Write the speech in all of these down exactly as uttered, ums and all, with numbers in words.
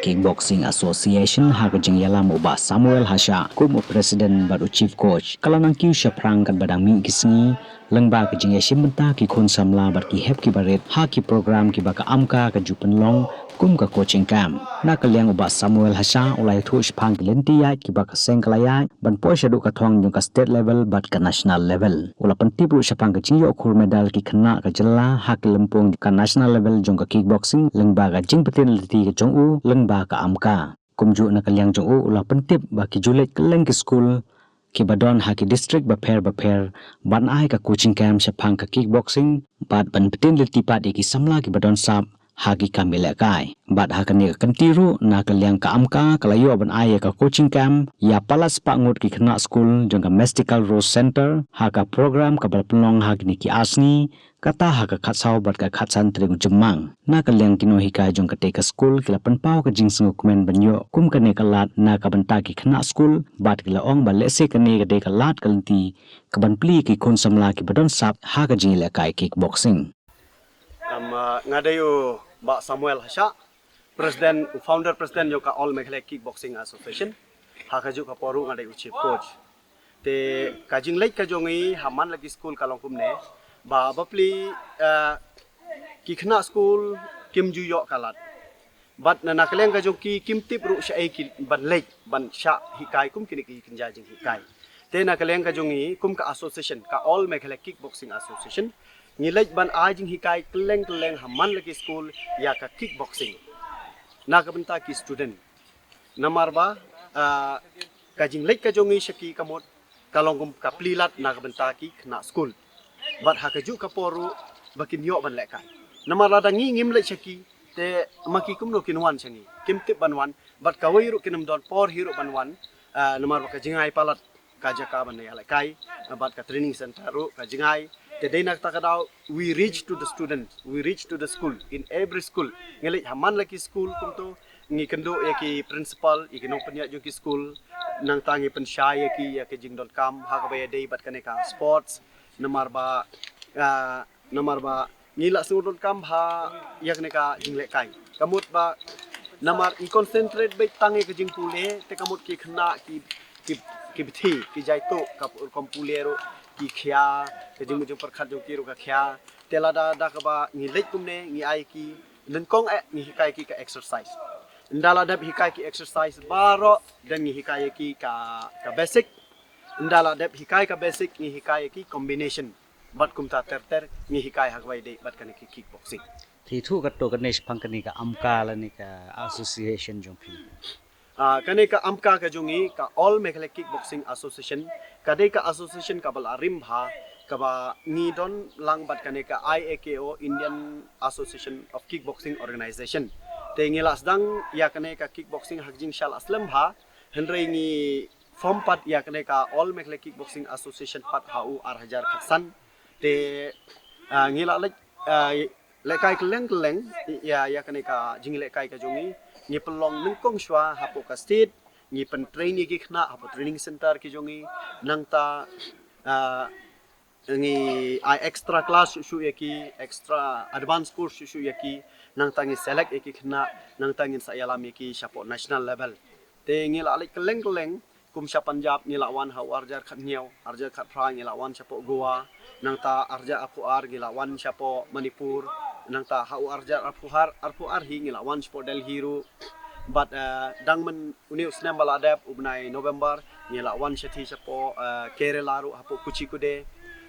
Kickboxing Association ha ka jingïalam u Bah Samuel Hashah kum u President bad u Chief Coach ka la nang kiew shaphrang katba dang mih ki sngi lyngba ka jingïashim bynta ki khun samla bad ki hep ki barit ha ki program kiba ka AMCA ka ju pynlong kum ka coaching camp. Na ka liang u Bah Samuel Hashah u la ïathuh shaphang ki lynti ïaid kiba ka seng ka la ïaid ban poi shaduh ka thong jong ka state level bad ka national level. U la pyntip ruh shaphang ka jingïoh khur medal ki khynnah ka jylla ha ki lympung ka national level jong ka kickboxing lyngba ka jingpyntip lynti ka jong u lyngba ka AMCA. Kumjuh na ka liang jong u u la pyntip ba ki ju leit kylleng ki skul kiba don ha ki district bapher bapher ban ai ka coaching camp shaphang ka kickboxing bad ban pyntip lynti pat ïa ki samla kiba don sap ha ki kam ïalehkai. Bad ha kane ka kynti ruh na ka liang ka AMCA ka la ïoh ban ai ïa ka coaching camp ïa palat spah ngut ki khynnah skul jong ka Mystical Rose Center ha ka program kaba la pynlong ha kine ki ar sngi, kata ha ka khatsaw bad ka khatsan tarik u Jymmang. Na ka liang ki nonghikai jong katei ka skul ki la pynpaw ka jingsngewkmen ban ïoh kum kane ka lad na ka bynta ki khynnah skul bad ki la ong ba lehse kane ka dei ka lad ka lynti kaban plie ki khun samla kiba don sap ha ka jingïalehkai kickboxing. Am, ah, nga dei u Bah Samuel Hashah, President, u Founder President jong ka All Meghalaya Kickboxing Association. Ha kajuh ka por ruh nga dei u Chief Coach. Te ka jingleit ka jong ngi ha man la ki skul ka long kumne, ba bapli, ah, ki khynnah skul kim ju ïoh ka lad. Bad na, na ka liang ka jong ki kim tip ruh shaei ki ban leit ban shah hikai kum kine ki kynja jinghikai. Te na ka liang ka jong ngi kum ka association, ka All Meghalaya Kickboxing Association, ngi leit ban ai jinghikai kylleng kylleng ha man la ki skul ïa ka kickboxing na ka bynta ki student. Namar ba, ah, ka jingleit ka jong ngi sha ki ka mut ka long kum ka plie lad na ka bynta ki khynnah skul. Bad ha kajuh ka por ruh ba kin ïoh ban lehkai. Namar lada ngi ngim leit sha ki, te ma ki kumno kin wan sha ngi? Kim tip ban wan, bad kawei ruh kin ym don por hi ruh ban wan, ah, namar ba ka jngai palat ka jaka ban ïalehkai, ah, bad ka training center ruh ka jngai. Te dei na kata ka daw, we reach to the student, we reach to the school, in every school. Ngi leit ha man la ki skul kumto, ngi kynduh ïa ki principal, ïa ki nongpynïaid jong ki skul, nangta ngi pynshai ïa ki ïa ka jingdonkam ha kaba ïadei bad kane ka sports, namar ba, ah, namar ba ngi la sngewdonkam ha ïa kane ka jinglehkai. Ka mut ba namar ngi concentrate beit tang ïa ka jingpule, te ka mut ki khynnah ki, ki, ki bthi, ki jaituh, ka rukom pule ruh ki khia, ka jingmut jingpyrkhat jong ki ruh ka khia. Te lada da kaba ngi leit kumne ngi ai ki nyngkong eh ngi hikai ki ka exercise. Ynda la dep hikai ki exercise baroh, then ngi hikai ki ka, ka basic. Ynda la dep hikai ka basic ngi hikai ki combination. Bad kumta ter ter ngi hikai ha kaba ïadei bad kane ki kickboxing. Te thuh katto katne shaphang kane ka AMCA lane ka association jong phi. Ah, kane ka AMCA ka jong ngi, ka All Meghalaya Kickboxing Association, ka dei ka association kaba la rim bha, kaba ngi don lang bad kane ka I A K O, Indian Association of Kickboxing Organization. Te ngi la sdang ïa kane ka kickboxing ha ka jingshah la slem bha, hynrei ngi form pat ïa kane ka All Meghalaya Kickboxing Association pat ha u ar hajar khatsan. Te, ah, ngi la leit, ah, lehkai kylleng kylleng, ïa, ïa kane ka jinglehkai ka jong ngi, ngi pynlong nyngkong shuwa hapoh ka state, ngi pyntrain ïa ki khynnah hapoh training center ki jong ngi, nangta, ah, ngi ai extra class shuh shuh ïa ki, extra advance course shuh shuh ïa ki, nangta ngi select ïa ki khynnah, nangta ngin sa ïalam ïa ki shapoh national level. Te ngi la leit kylleng kylleng, kum sha Punjab ngi la wan ha u ar hajar khathynñiew, ar hajar khatphra ngi la wan shapoh Goa, nangta ar hajar arphew ar ngi la wan shapoh Manipur, nangta ha u ar hajar arphew ar, arphew ar hi ngi la wan shapoh Delhi ruh. Bad, eh, dang myn une u snem ba la dep u bnai November ngi la wan shathie shapoh, eh, Kerala ruh hapoh Kozhikode.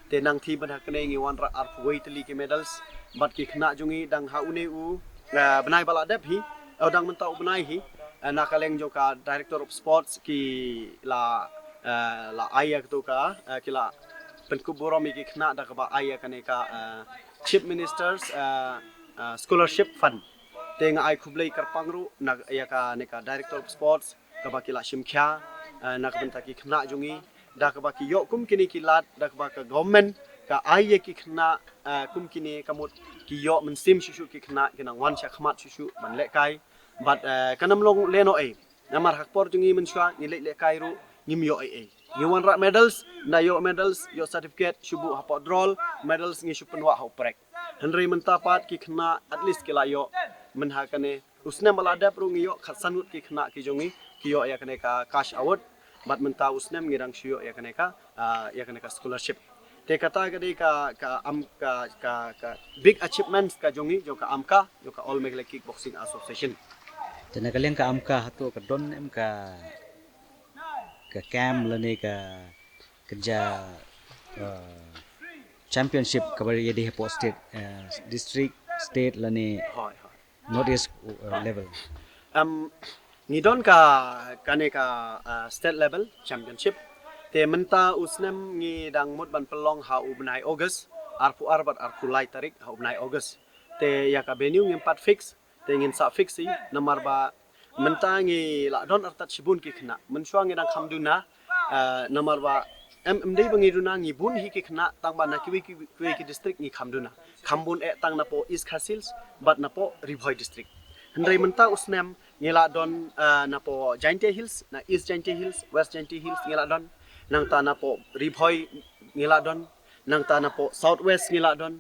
Te nangthie bad ha kane ngi wanrah arphew wei tylli ki medals. Bad ki khynnah jong ngi dang ha une u, eh, bnai ba la dep hi, eh, dang mynta u bnai hi, eh, na ka liang jong ka Director of Sports ki la, eh, la ai ïa kato ka, eh, ki la pynkup burom ïa ki khynnah da kaba ai ïa kane ka, eh, Chief Minister's, eh, eh, Scholarship Fund. Te nga ai khublei kyrpang ruh na ïa kane ka Director of Sports kaba ki la shim khia, eh, na ka bynta ki khynnah jong ngi, da kaba ki ïoh kum kine ki lad, da kaba ka government ka ai ïa ki khynnah, eh, kum kine ka mut ki ïoh mynsiem shuh shuh ki khynnah, ki nang wan shakhmat shuh shuh ban lehkai. Bad, eh, kan ym long lehnoh ei. Namar ha ka por jong ngi mynshuwa ngi leit lehkai ruh ngim ïoh ei ei. Ngi wanrah medals, nda ïoh medals, ïoh certificate, shu buh hapoh drawer, medals ngi shu pynwah ha u prek. Hynrei mynta pat ki khynnah at least ki la ïoh, myn ha kane U snem ba la dep ruh ngi ïoh khatsan ngut ki khynnah ki jong ngi ki ïoh ïa kane ka cash award, bad mynta u snem ngi dang shu ïoh ïa kane ka, ah, ïa kane ka scholarship. Te kata ka dei ka, ka am, ka, ka, ka big achievements ka jong ngi, jong ka AMKA, jong ka All Meghalaya Kickboxing Association. Te na ka liang ka AMKA hato ka don em ka, ka camp lane ka, ka ja, uh, championship kaba ïadei hapoh state, uh, district, state lane Hooid, hooid. North East, uh, level. Um, ngi don ka, kane ka, uh, state level championship. Te mynta u snem ngi dang mut ban pynlong ha u bnai August, arphew ar bad arphew lai tarik ha u bnai August. Te ïa ka venue ngim pat fix, te ngin sa fix hi, namar ba mynta ngi la don artat shibun ki khynnah. Mynshuwa ngi dang kham duna, eh, namar ba em, em dei ba ngi duna, ngi bun hi ki khynnah, tang ba na kiwei ki, kiwei ki district ngi kham duna. Kham bun eh tang napoh East Khasi Hills bad napoh Ri Bhoi district. Hynrei mynta u snem ngi la don, eh, napoh Jaintia Hills, na East Jaintia Hills, West Jaintia Hills ngi la don. Nangta napoh Ri Bhoi ngi la don. Nangta napoh South West ngi la don.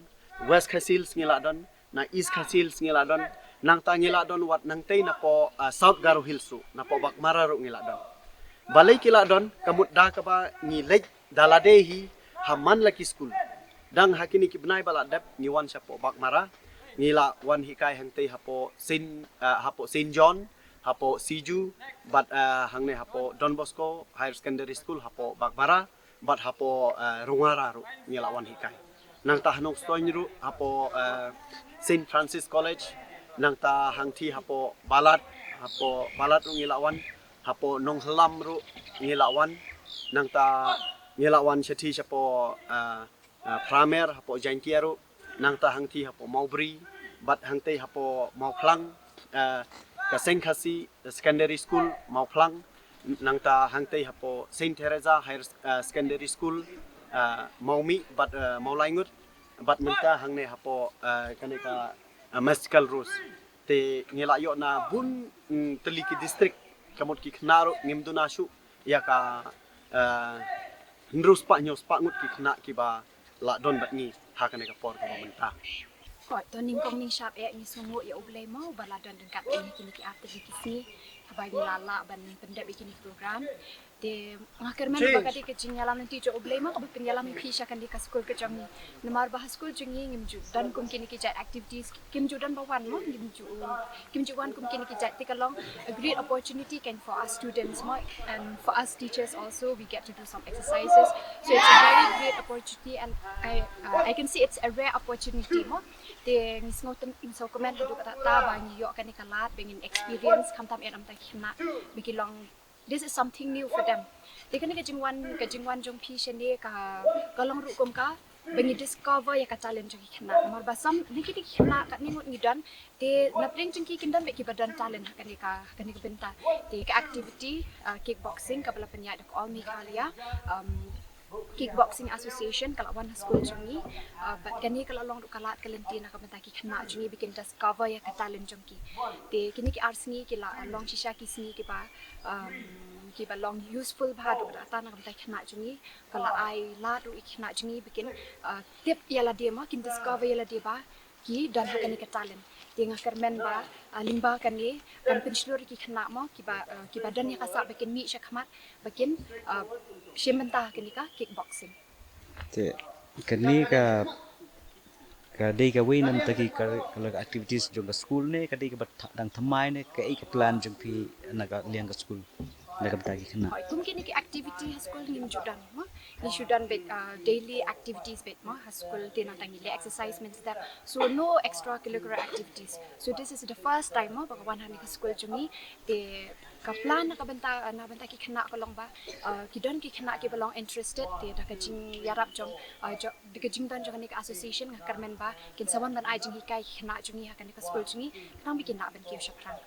West Khasi Hills ngi la don. Na East Khasi Hills ngi la don. Nangta ngi la don wat nangtei napoh, ah, South Garo Hills ruh, napoh Baghmara ruh ngi la don. Balei ki la don, ka mut da kaba ngi leit da lade hi ha man la ki skul. Dang ha kine ki bnai ba la dep ngi wan shapoh Baghmara. Ngi la wan hikai hangtei hapoh Saint, ah, hapoh Saint John, hapoh Siju, bad, ah, hangne hapoh Don Bosco Higher Secondary School hapoh Baghmara. Bad hapoh, eh, Rongara ruh ngi la wan hikai. Nangta ha Nongstoiñ ruh hapoh, eh, Saint Francis College, nangta hangthie hapoh Balat, hapoh Balat ruh ngi la wan, hapoh Nonghylam ruh ngi la wan, nangta ngi la wan shathie shapoh, eh, eh, Phramer, hapoh Jaintia ruh, nangta hangthie hapoh Mawbri, bad hangtei hapoh Mawphlang, eh, ka Seng Khasi Secondary School Mawphlang, nangta hangtei hapoh Saint Teresa Higher, eh, Secondary School, eh, Mawmih bad, eh, Mawlaingut, bad mynta hangne hapoh, eh, kane ka, eh, Mystical Rose. Te ngi la ïoh na bun, mm, tylli ki district, ka mut ki khynnah ruh ngim duna shuh ïa ka, eh, hynriew spah hynñiew spah ngut ki khynnah kiba la don bad ngi ha kane ka por kaba mynta. Hooid, to nyngkong nyngshap eh ngi sngewnguh ïa U Blei mo ba la don ryngkat bad ngi kine ki artylli ki sngi kaba ngi la lah ban pyndep ïa kine ki program. Te nga kyrmen ba ka dei ka jingïalam lynti jong U Blei mo kaba pynïalam ïa phi sha kane ka skul ka jong ngi. Namar ba ha skul jong ngi ngim ju don kum kine ki jait activities, kim ju don ba wan mo, ngim ju, kim ju wan kum kine ki jait, te ka long a great opportunity kan for us students mo, and for us teachers also, we get to do some exercises. So it's a very great opportunity, and I, uh, I can say it's a rare opportunity mo. Te ngi sngew tyn-, ngi sngewkmen haduh katta katta ba ngi ïoh kane ka lad ba ngin experience, khamtam eh namar ki khynnah ba ki long, this is something new for them. Te kane ka jingwan, ka jingwan jong phi shane ka, ka long ruh kum ka ba ngi discover ïa ka talent jong ki khynnah. Namar ba sam na kine ki khynnah katne ngut ngi don, te na pdeng jong ki kin don bad kiba don talent ha kane ka, ha kane ka bynta. Te ka activity, uh, kickboxing kaba la pynïaid da ka All Meghalaya, um, Kickboxing Association ka la wan ha skul jong ngi, uh, bad kane ka la long ruh ka lad ka lynti na ka bynta ki khynnah jong ngi ba kin discover ïa ka talent jong ki. Te kine ki ar sngi ki la long shisha ki sngi kiba, um, kiba long useful bha haduh katta katta na ka bynta ki khynnah jong ngi. Ka la ai lad ruh ïa ki khynnah jong ngi ba kin, uh, tip ïa lade mo, kin discover ïa lade ba ki don ha kane ka talent. Te nga kyrmen ba, uh, lyngba kane kan pynshlur ïa ki khynnah mo kiba, uh, kiba don ïa ka sap ba kin mih sha khmat ba kin, uh, shim bynta ha kane ka kickboxing. Te kane ka, ka dei kawei na bynta ki ka, ka activities jong ka skul ne ka dei kaba tha-, dang thymmai ne kaei ka plan jong phi na ka liang ka skul na ka bynta ki khynnah? Hooid, kum kine ki activity ha skul ngim ju don mo. Ngi shu don beit, uh, daily activities beit mo ha skul, te nangta ngi leh exercise mynstep. So no extracurricular activities. So this is the first time mo ba ka wan ha kane ka skul jong ngi. Te ka plan na ka bynta, na ka bynta ki khynnah ka long ba, uh, ki don ki khynnah kiba long interested, te da ka jingïarap jong, uh, jong, da ka jingdon jong kane ka association nga kyrmen ba kin sa wan ban ai jinghikai ki khynnah jong ngi ha kane ka skul jong ngi, khnang ba kin lah ban kiew shaphrang.